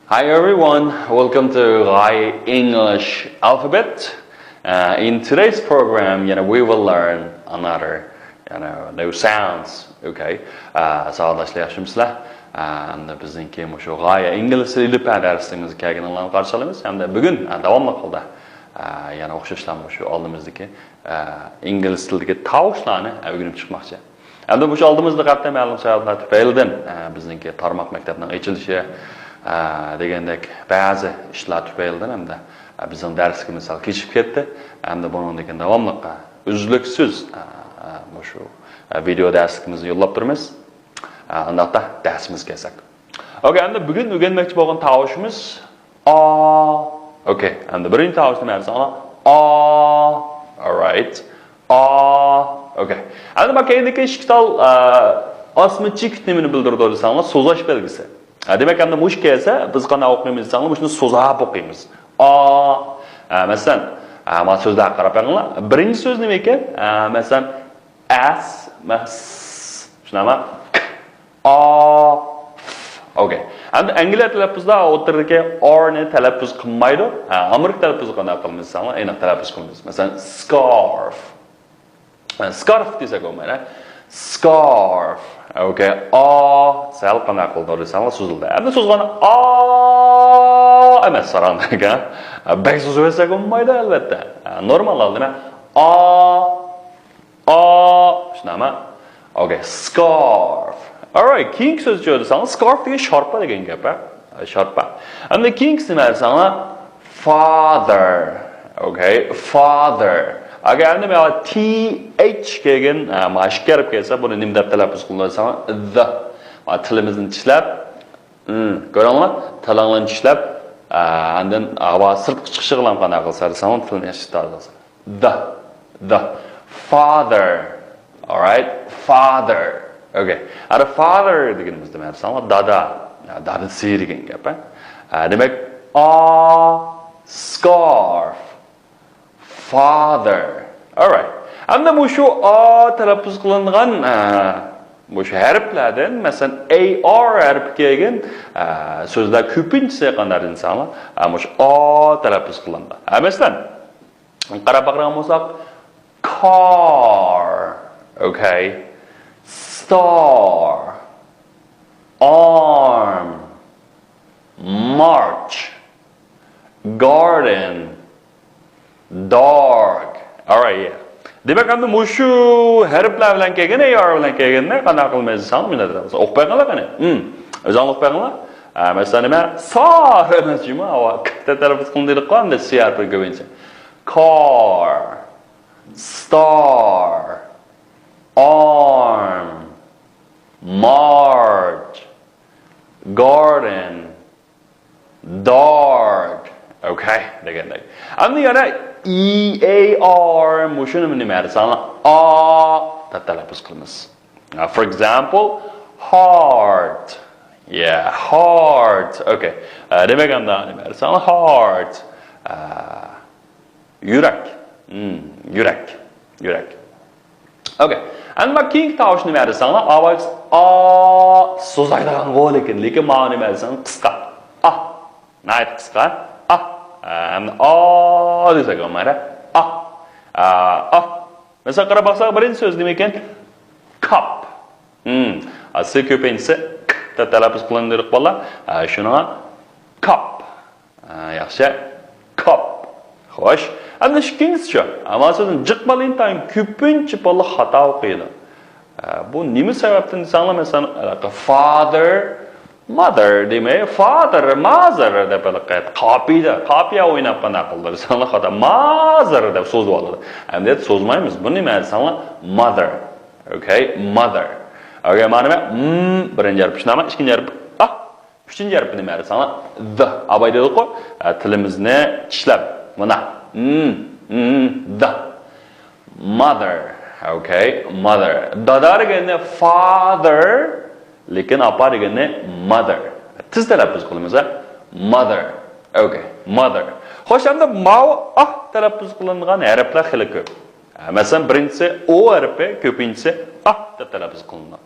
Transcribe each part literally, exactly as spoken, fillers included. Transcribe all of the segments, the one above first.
Hi everyone, welcome to Gai English Alphabet. Uh, in today's program, you know, we will learn another, you know, new sounds. Okay. Uh, ساۋاقداشلار ياخشىمۇسىلەر؟ ئەمدى بىزنىڭكى مۇشۇ غايە ئىنگلىز تىلى ئەلىپبە دەرسىمىزگە كەلگىنىڭلارنى قارشى ئالىمىز. ھەمدە بۈگۈن، ئە، داۋاملىق ھالدا، ئە، يەنە ئوخشاشلا مۇشۇ ئالدىمىزدىكى، ئە، ئىنگلىز تىلىدىكى تاۋۇشلارنى، ئە، ئۆگىنىپ چىقماقچى. ئەمدى مۇشۇ ئالدىمىزدا قەتئىي مەلۇم سەۋەبلەر تۈپەيلىدىن، ئە، بىزنىڭكى تارماق مەكتەپنىڭ ئېچىلىشى، ئە، دېگەندەك بەزى ئىشلار تۈپەيلىدىن ھەمدە، ئە، بىزنىڭ دەرسلىكىمىز سەل كېچىكىپ كەتتى. ئەمدى بۇنىڭدىن كېيىن داۋاملىق، ئە، ئۈزلۈكسىز، ئە، ئە، مۇشۇ، ئە، ۋىدېئو دەرسلىكىمىزنى يوللاپ تۇرىمىز. ئە، ئۇنداقتا دەرسىمىزگە كەلسەك. ئوكەي، ئەمدى بۈگۈن ئۆگەنمەكچى بولغان تاۋۇشىمىز ئا. ئوكەي، ئەمدى بىرىنچى تاۋۇشنى مەن ساڭا ئا. Alright. ئا. ئوكەي. ئەمدى مانا كەينىدىكى ئىككى تال، ئە، ئاسما چېكىت نېمىنى بىلدۈرىدۇ دېسەڭلار، سوزاش بەلگىسى. ئە، دېمەك، ئەمدى مۇشۇ كەلسە، بىز قانداق ئوقۇيمىز دېسەڭلار، مۇشۇنى سوزاپ ئوقۇيمىز. ئا. ئە، مەسىلەن، ئە، مانا سۆزلەرگە قاراپ بېقىڭلار. بىرىنچى سۆز نېمە ئىكەن؟ ئە، مەسىلەن، ئەس، مەس. شۇنداقمۇ؟ ئا. ئوكەي. ئەمدى ئەنگلىيە تەلەپپۇزدا ئوتتۇرىدىكى ئارنى تەلەپپۇز قىلمايدۇ. ھە، ئامېرىكا تەلەپپۇزى قانداق قىلىمىز دېسەڭلار، ئېنىق تەلەپپۇز قىلىمىز. مەسىلەن، scarf. ھە، scarf دېسەك بولمايدۇ. Scarf. ئوكەي. ئا سەل قانداق قىلىدۇ دېسەڭلار، سوزۇلدى. ئەمدى سوزغاندا ئا ئەمەس، ساراڭدەك، ھە. بەك سوزۇۋەتسەك بولمايدۇ، ئەلۋەتتە. ھە، نورمال ھالدا نېمە؟ ئا. ئا، شۇنداقمۇ؟ ئوكەي، scarf. Alright، كېيىنكى سۆزچۇ دېسەڭلار، scarf دېگەن شارپا دېگەن گەپ، ھە؟ شارپا. ئەمدى كېيىنكىسى نېمە دېسەڭلار، father. ئوكەي، father. ئەگەر ئەمدى مانا th كەلگەن، ھە، مانا ئىككى ھەرپ كەلسە، بۇنى نېمە دەپ تەلەپپۇز قىلىدۇ دېسەڭلار، the. مانا تىلىمىزنى چىشلەپ، ھىم، كۆرۈڭلار، تىلىڭلارنى چىشلەپ، ئە، ئاندىن ھاۋا سىرتقا چىقىشىغىلا قانداق قىلسا دېسەڭلار، تىلنى چىشلەپ. The، the، father. Alright, father. ئوكەي. ئەنە father دېگىنىمىز نېمە دېسەڭلار، دادا. يا، دادىسى دېگەن گەپ، ھە؟ ئە، دېمەك، ئا، scarf. Father. Alright. ئەمدى مۇشۇ ئا تەلەپپۇز قىلىنغان، ئە، مۇشۇ ھەرپلەردىن، مەسىلەن، ئەي ئار ھەرپى كەلگەن، ئە، سۆزلەر كۆپىنچىسى قانداق دېسەڭلار، ئە، مۇشۇ ئا تەلەپپۇز قىلىنىدۇ. ھە، مەسىلەن، قاراپ باقىدىغان بولساق، car. ئوكەي. Star. Arm. March. Garden. Dark. Alright, yeah. دېمەك، ئەمدى مۇشۇ ھەرپلەر بىلەن كەلگەن، ئەي ئار بىلەن كەلگەندە قانداق قىلىمىز دېسەڭلار، مۇنداق دەيمىز. ئوقۇپ بېقىڭلار قېنى. ھىم. ئۆزۈڭلار ئوقۇپ بېقىڭلار. ئە، مەسىلەن، نېمە؟ سار ئەمەس جۇمۇ، ئاۋا، كىتاب تەلەپپۇز قىلىندى دېدۇق ئەمدى، سى ھەرپى كۆپىنچە. Car. Star. Arm. March. Garden. Dark. ئوكەي، دېگەندەك. ئەمدى يەنە ئى ئەي ئار، مۇشۇنى نېمە دېسەڭلار، ئا دەپ تەلەپپۇز قىلىمىز. Now, for example, heart. Yeah, heart. ئوكەي. ئە، دېمەك، ئەمدى نېمە دېسەڭلار، heart. ئە، يۈرەك. ھىم، يۈرەك. يۈرەك. ئوكەي. ئەمدى مانا كېيىنكى تاۋۇش نېمە دېسەڭلار، ئاۋاز ئا سوزايدىغان بولىدىكەن، لېكىن مانا نېمە دېسەڭلار، قىسقا. ئا. ناھايىتى قىسقا. ئا. ئە، ئەمدى ئا دېسەك بولمايدۇ. ئا. ئا، ئا. مەسىلەن، قاراپ باقساق، بىرىنچى سۆز نېمە ئىكەن؟ Cup. ھىم. ئاساسىي كۆپىنچىسى ك دەپ تەلەپپۇز قىلىنىدۇ، بالىلار. ئە، شۇنىڭغا cup. ھە، ياخشى. Cup. خوش. ئەمدى ئىككىنچىسىچۇ؟ ئەمما سۆزنى جىق بالا ئىنتايىن كۆپىنچە بالا خاتا ئوقۇيدۇ. ھە، بۇ نېمە سەۋەبتىن دېسەڭلار، مەسىلەن، ھېلىقى father، mother دېمەي، father، mother دەپ ھېلىقى قاپىيە، قاپىيە ئويناپ قانداق قىلىدۇ دېسەڭلار، خاتا، mother دەپ سوزۇۋالىدۇ. ئەمدى سوزمايمىز. بۇ نېمە دېسەڭلار، mother. ئوكەي، mother. ئوكەي، مانا نېمە؟ م، بىرىنچى ھەرپ، شۇنداقمۇ؟ ئىككىنچى ھەرپ، ئا. ئۈچىنچى ھەرپى نېمە دېسەڭلار؟ د. ئاباي دېدۇقۇ، ئە، تىلىمىزنى چىشلەپ. مانا. م، م، د. Mother. ئوكەي، mother. دادا دېگەننى father، لېكىن ئاپا دېگەننى mother. تېز تەلەپپۇز قىلىمىز، ھە؟ Mother. ئوكەي، mother. خوش، ئەمدى ماۋۇ ئا تەلەپپۇز قىلىنغان ھەرپلەر خېلى كۆپ. ئە، مەسىلەن، بىرىنچىسى ئو ھەرپى، كۆپىنچىسى ئا دەپ تەلەپپۇز قىلىنىدۇ.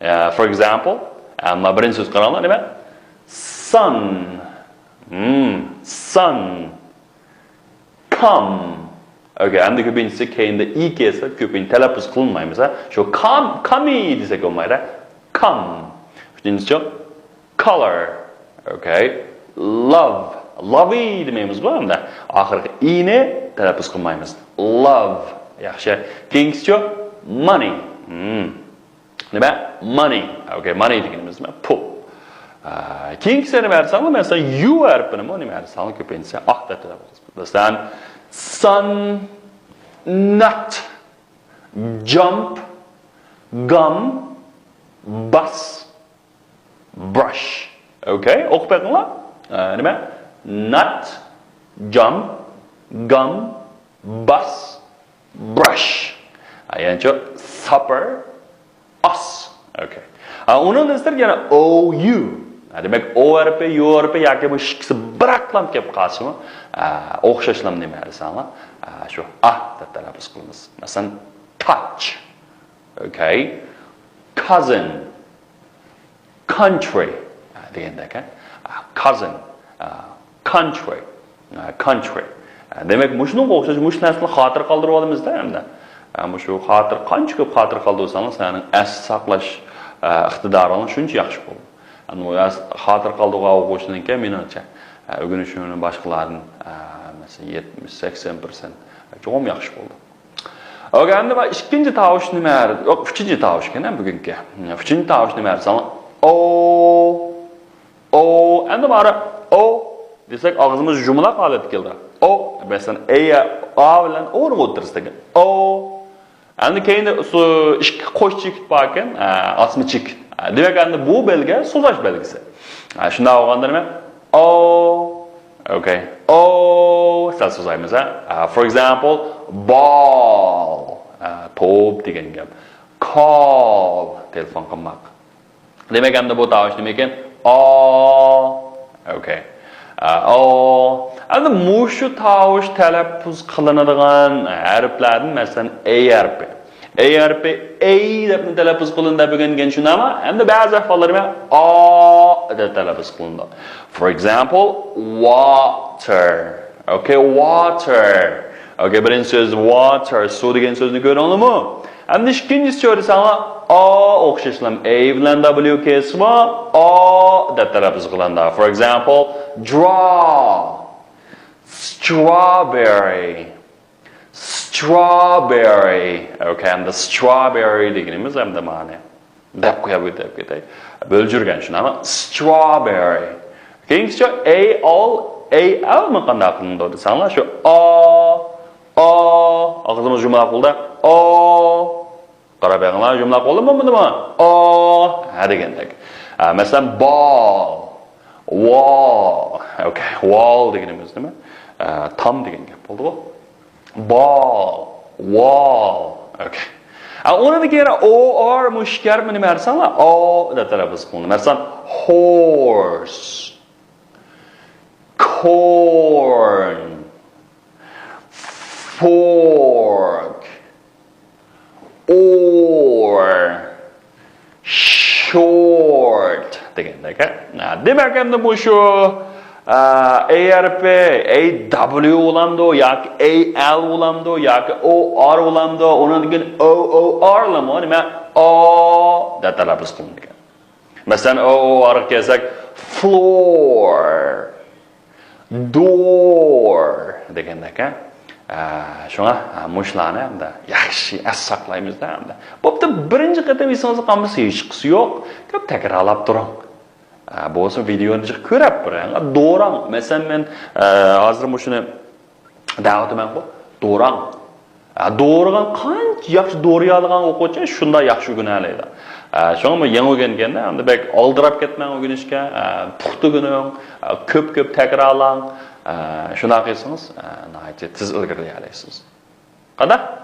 ئە، for example، ئەمما بىرىنچى سۆز قاراڭلار، نېمە؟ Son. Hmm, son. Come. ئوكەي، ئەمدى كۆپىنچىسى كەينىدە ئى كەلسە، كۆپىنچە تەلەپپۇز قىلىنمايمىز، ھە؟ شۇ come، comey دېسەك بولمايدۇ. Come. ئۈچىنچىسى color. ئوكەي. Love. Lovey دېمەيمىزغۇ ئەمدى. ئاخىرقى ئىنى تەلەپپۇز قىلمايمىز. Love. ياخشى. كېيىنكىسىچۇ؟ Money. Hmm. نېمە؟ Money. ئوكەي، money دېگىنىمىز نېمە؟ پۇل. ئا، كېيىنكىسى نېمە دېسەڭلار؟ مەسىلەن، يۇ ھەرپىنىمۇ نېمە دېسەڭلار؟ كۆپىنچىسى ئا دەپ تەلەپپۇز قىلىمىز. مەسىلەن، sun، nut، jump، gum، bus، brush. ئوكەي، ئوقۇپ بېقىڭلار. ئە، نېمە؟ Nut، jump، gum، bus، brush. ئە، يەنىچۇ؟ Supper، us. ئوكەي. ئە، ئۇنىڭدىن سىرت يەنە ئو يۇ. ئە، دېمەك، ئو ھەرپى، يۇ ھەرپى ياكى بۇ ئىككىسى بىراقلام كەپ قالسىمۇ، ئە، ئوخشاشلام نېمە دېسەڭلار؟ ئە، شۇ ئا دەپ تەلەپپۇز قىلىمىز. مەسىلەن، touch. ئوكەي. Cousin. Country دېگەندەك، ھە؟ Cousin، country، country. دېمەك، مۇشۇنىڭغا ئوخشاش مۇشۇ نەرسىلەرنى خاتىرە قالدۇرۇۋالىمىز-دە ئەمدى. مۇشۇ خاتىرە، قانچە كۆپ خاتىرە قالدۇرساڭلار، سىلەرنىڭ ئەستە ساقلاش ئىقتىدارىڭلار شۇنچە ياخشى بولىدۇ. خاتىرە قالدۇرغان ئوقۇغۇچىنىڭكى، مېنىڭچە، ئۆگىنىشىنى باشقىلاردىن، مەسىلەن، يەتمىش، سەكسەن پىرسەنت چوقۇم ياخشى بولىدۇ. ئوكەي، ئەمدى مانا ئىككىنچى تاۋۇش نېمە؟ يوق، ئۈچىنچى تاۋۇش ئىكەن، ھە، بۈگۈنكى. ئۈچىنچى تاۋۇش نېمە دېسەڭ؟ ئو، ئو. ئەمدى مانا ئو دېسەك، ئاغزىمىز يۇمىلاق ھالەتكە كېلىدۇ. ئو، مەسىلەن، ئەي، ئا بىلەن ئونىڭ ئوتتۇرىسىدىكى ئو. ئەمدى كەينىدە ئىككى قوش چېكىت باركەن، ئاسما چېكىت. دېمەك، ئەمدى بۇ بەلگە سوزاش بەلگىسى. شۇنداق بولغاندا نېمە؟ ئو. ئوكەي. ئو، سەل سوزايمىز، ھە. For example، ball، توپ دېگەن گەپ. Call، تېلېفون قىلماق. دېمەك، ئەمدى بۇ تاۋۇش نېمە ئىكەن؟ ئا. ئوكەي. ئا، ئا. ئەمدى مۇشۇ تاۋۇش تەلەپپۇز قىلىنىدىغان ھەرپلەردىن، مەسىلەن، ئەي ھەرپى. ئەي ھەرپى ئەي دەپمۇ تەلەپپۇز قىلىنىدۇ دەپ ئۆگەنگەن، شۇنداقمۇ؟ ئەمدى بەزى ھەرپلەر نېمە؟ ئا دەپ تەلەپپۇز قىلىنىدۇ. For example، water. ئوكەي، water. ئوكەي، بىرىنچى سۆز water، سۇ دېگەن سۆزنى كۆردۈڭلارمۇ؟ ئەمدى ئىككىنچىسى كۆرسەڭلار، ئا ئوخشاشلا ئەي بىلەن دابلىيۇ كەلسىمۇ، ئا دەپ تەلەپپۇز قىلىنىدۇ. For example، draw، strawberry، strawberry. ئوكەي، ئەمدى strawberry دېگىنىمىز ئەمدى مانا دەپ قوياي، دەپ كېتەي. بۆلجۈرگەن، شۇنداقمۇ؟ Strawberry. كېيىنكىسى ئەي ئال، ئەي ئەلمۇ قانداق قىلىنىدۇ دېسەڭلار، شۇ ئا، ئا، ئاغزىمىز يۇمىلاق بولدى. ئا. قاراپ بېقىڭلار، يۇمىلاق بولدىمۇ، بولمىدىمۇ؟ ئا، ھە دېگەندەك. ھە، مەسىلەن، ball، wall. ئوكەي، wall دېگىنىمىز نېمە؟ ئە، تام دېگەن گەپ بولدىغۇ. Ball، wall. ئوكەي. ئە، ئۇنىڭدىن كېيىن ئو ئار مۇشكەر نېمە دېسەڭلار؟ ئو دەپ تەلەپپۇز قىلىنىدۇ. مەسىلەن، horse، corn، fork، or، short دېگەندەك، ھە؟ دېمەك، ئەمدى مۇشۇ، ئە، ئەي ھەرپى، ئەي دابلىيۇ بولامدۇ ياكى ئەي ئەل بولامدۇ ياكى ئو ئار بولامدۇ؟ ئۇنىڭدىن كېيىن ئو ئو ئار لىمۇ نېمە؟ ئا دەپ تەلەپپۇز قىلىنىدىكەن. مەسىلەن، ئو ئو ئارغا كەلسەك، floor، door دېگەندەك، ھە؟ ئە، شۇڭا، ئە، مۇشۇلارنى ئەمدى ياخشى ئەس ساقلايمىز-دە ئەمدى. بوپتۇ، بىرىنچى قېتىم ئېسىڭىزگە قالمىسا ھېچقىسى يوق. كۆپ تەكرارلاپ تۇرۇڭ. ئە، بولسا ۋىدېونى جىق كۆرۈپ بېرىڭ. دوراڭ. مەسىلەن، مەن، ئە، ھازىر مۇشۇنى دەۋاتىمەنغۇ، دوراڭ. ئە، دورىغان قانچە ياخشى دورىيالىغان ئوقۇغۇچى شۇنداق ياخشى ئۆگىنەلەيدۇ. ئە، شۇڭا بۇ يېڭى ئۆگەنگەندە ئەمدى بەك ئالدىراپ كەتمەڭ ئۆگىنىشكە، ئە، پۇختا ئۆگىنىڭ، ئە، كۆپ-كۆپ تەكرارلاڭ. ئە، شۇنداق قىلسىڭىز، ئە، ناھايىتى تېز ئىلگىرىلىيەلەيسىز. قانداق؟